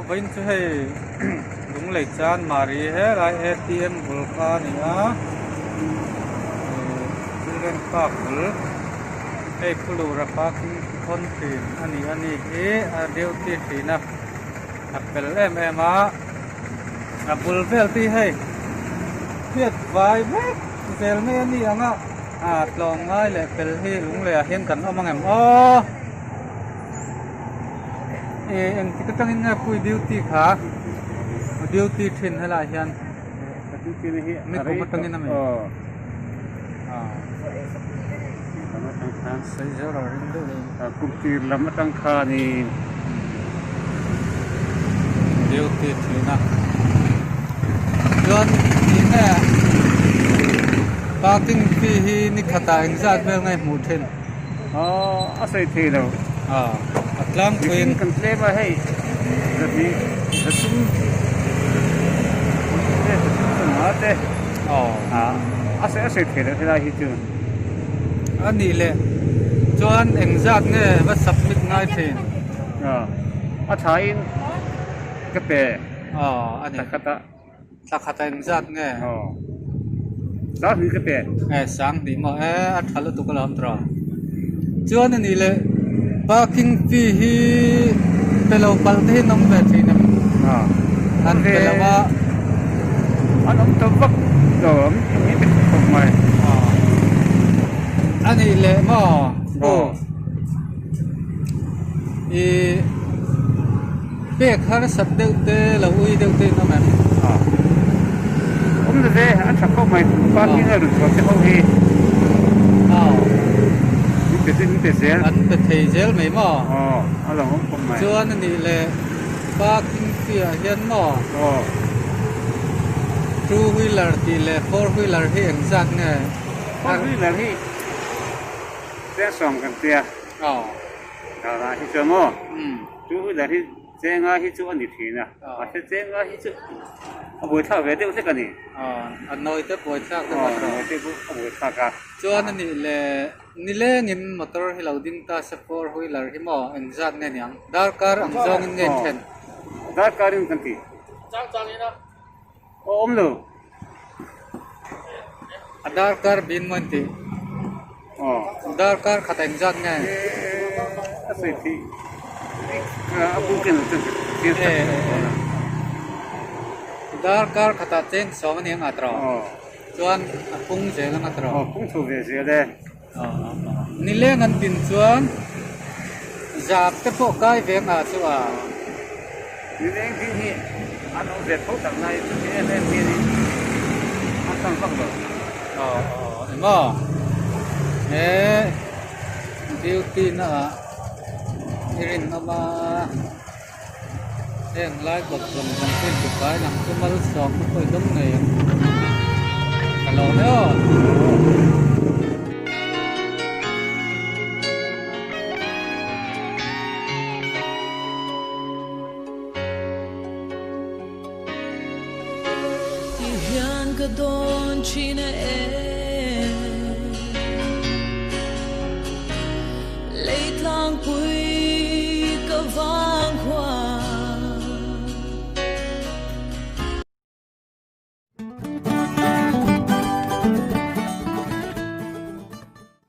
Vawiin chu hei Lunglei chuan Mari helai atm bul kha a ni a ihh children park bul hei Phulura parking thawn thin a ni a ni hi a duty thin a a fel em em a a bul vel te hi hei hriat vai vek zel mai a ni ang a ah tlawm ngai leh fel hi Lunglei ah hian kan awm ang em aw. Eh engtik atangin nge pui duty kha duty thin helaiah hian mi kum atangin a mi sawi zel a ring deuh leh kum tir lam atang khanin duty thin a chuan eng nge parking fee hi ni khatah engzat vel nge hmuh thin. A sawi thei lo. A tlangpuiin. Mihring kan tlem a hei zahnih zathum te zathum panga te a sawi a sawi thei lo helai hi chu. A nih leh chuan engzat nge va submit ngai thin? A thain ka pe. A ni. Thla Thla khat a engzat nge? Aw. Sanghnih ka pe. E sanghnih maw e a tha lutuk alawm tawh. Chuan a nih leh parking fee hi pe lo palh te hi an awm ve thin em? Aw. An pe lo a. An awm ta vak lo ang hi pe khawp mai. Aw. A nih leh maw? Aw. Ih pek harsat deuh te lo ui deuh te in awm em? Awm na ve a tha khawp mai parking a rawn chhuah te ho hi min pe min pe zel an pe thei zel mai maw? Aw a lo awm khawp mai chuan a nih leh parking fee ah hian maw? Aw two wheeler tih leh four wheeler hi engzat nge? Four wheeler hi Cheng kan tia. Aw. Dara hi chuan maw? Chu wheeler hi chenga hi chu a ni thin a. Mahse chenga hi chu a buaithlak ve deuh hlek a ni. Aw, a nawi te buaithlak deuh a tawh. Aw, nawi te pawh a buaithlak a. Chuan a nih leh nilengin motor hi lo ding ta se four wheeler hi maw engzat nge niang? Darkar ang zawngin nge inthen? Darkar in kan ti. Chang changin a. Aw awm lo. A darkar bin maw intih? Aw. Darkar khat engzat nge? A sawi theih a bu ken chuan ka chiang tak lo dawn a. Darkar khatah cheng sawm a ni ang a tawh. Aw. Chuan a pung zel ang a tawh. Aw pung chho ve zel e. Nileng an din chuan zap te pawh kai ve ang a chu a. Nileng ding hi an awm ve tho tak nai chu ti em em hianin an tam vak lo. Aw aw emaw he duty na ah i rinawm a heng lai kawt zawng zawng te in tifai lang chu malsawmna pawh i dawng ngei ang ka lawm e aw. Ti hian ka dawn thin a em. Lei tlangpui.